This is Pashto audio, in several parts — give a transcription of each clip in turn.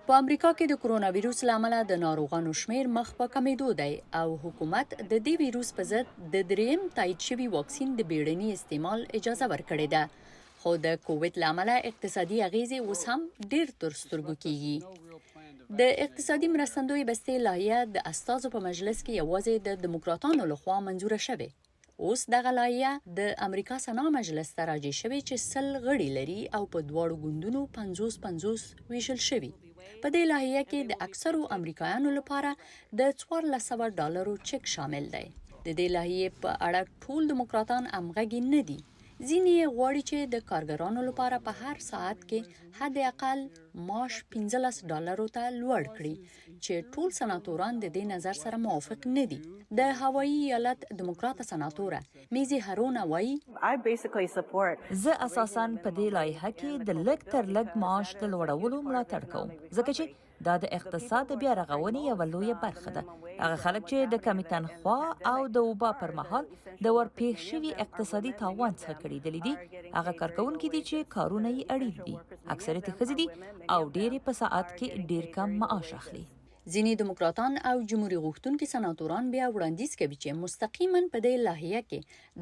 په امریکا کې د کرونا ویروس له امله د ناروغانو شمېر مخ په کمېدو دی او حکومت د دې ویروس په ضد د دریم تایید شوي واکسین د بیړني استعمال اجازه ورکړې ده. خو د کووید له امله اقتصادي اغیزې اوس هم ډیر تر سترګو کیږي. د اقتصادي مرستندوی بستې لایحه د استازو په مجلس کې یوازې د دموکراتانو لخوا منزوره شوې. اوس دغه لایحه د امریکا سنا مجلس ته راجع شوې چې 100 غړي لري او په دواړو ګوندونو 50-50 ویشل شوي. په دې لایحه کې د اکثرو امریکایانو لپاره د 1400 ډالرو چک شامل دی. د دې لایحې په اړه ټول دموکراتان همغږي نه دي. ځینې یې غواړي چې د کارګرانو لپاره په هر ساعت کې حد اقل معاش 15 ډالرو ته لوړ کړي، چې ټول سناتوران د دې نظر سره موافق نه دي. د هاوایي ایالت دموکراته سناتوره میزي هرونا وايي. زه اساساً په دې لایحه کې د لږ تر لږ معاش د لوړولو ملاتړ کوم، ځکه چې دا د اقتصاد د بیا رغونې یوه لویه برخه ده. هغه خلک چې د کمې تنخوا او د وبا پر مهال د ورپېښ شوي اقتصادي تاوان څخه کړېدلي دي، هغه کارکوونکي دي چې کارونه یې اړین دي. اکثریت یې ښځې دي او ډېر یې په ساعت کې ډېر کم معاش اخلي. ځینې دموکراتان او جمهوري غوښتونکي سناتوران بیا وړاندیز کوي چې مستقیما په دې لاحیه کې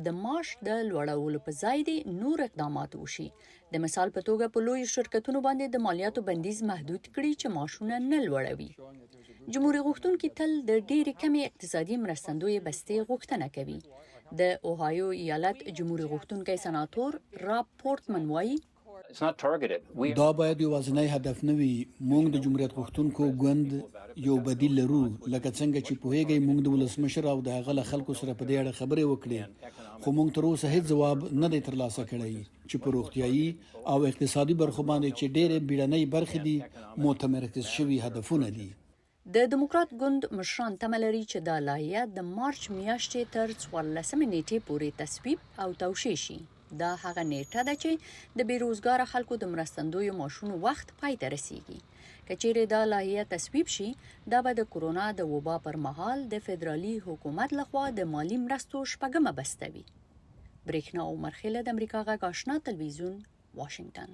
د معاش د لوړولو په ځای دې نور اقدامات وشي. د مثال په توګه په لویو شرکتونو باندې د مالیاتو بندیز محدود کړي چې معاشونه نه لوړوي. جمهوري غوښتونکي تل د ډېرې کمې اقتصادي مرستندویې بستې غوښتنه کوي. د اوهایو ایالت جمهوري غوښتونکی سناتور راب پورتمن وايي. دا باید یوازینی هدف نه وي. موږ د جمهوریت غوښتونکو ګوند یو بدیل لرو. لکه څنګه چې پوهیږئ، موږ د ولسمشر او د هغه له خلکو سره په دې اړه خبرې وکړې، خو موږ تر اوسه هیڅ ځواب نه دی ترلاسه کړی چې په روغتیايي او اقتصادي برخو باندې چې ډېرې بیړنۍ برخې دي، متمرکز شوي هدفونه دي. د دموکرات ګوند مشران تمه لري چې دا لایحه د مارچ میاشتې تر 14مې نیټې پورې تصویب او توشیح شي. دا هغه نیټه ده چې د بې روزګاره خلکو د مرستندویو معاشونو وخت پای ته رسیږي. که چیرې دا لایحه تصویب شي، دا به د کرونا د وبا پر مهال د فدرالي حکومت لخوا د مالي مرستو شپږمه بسته وي. برېښنا عمرخېله، د امریکا غږ آشنا تلویزیون، واشنګټن.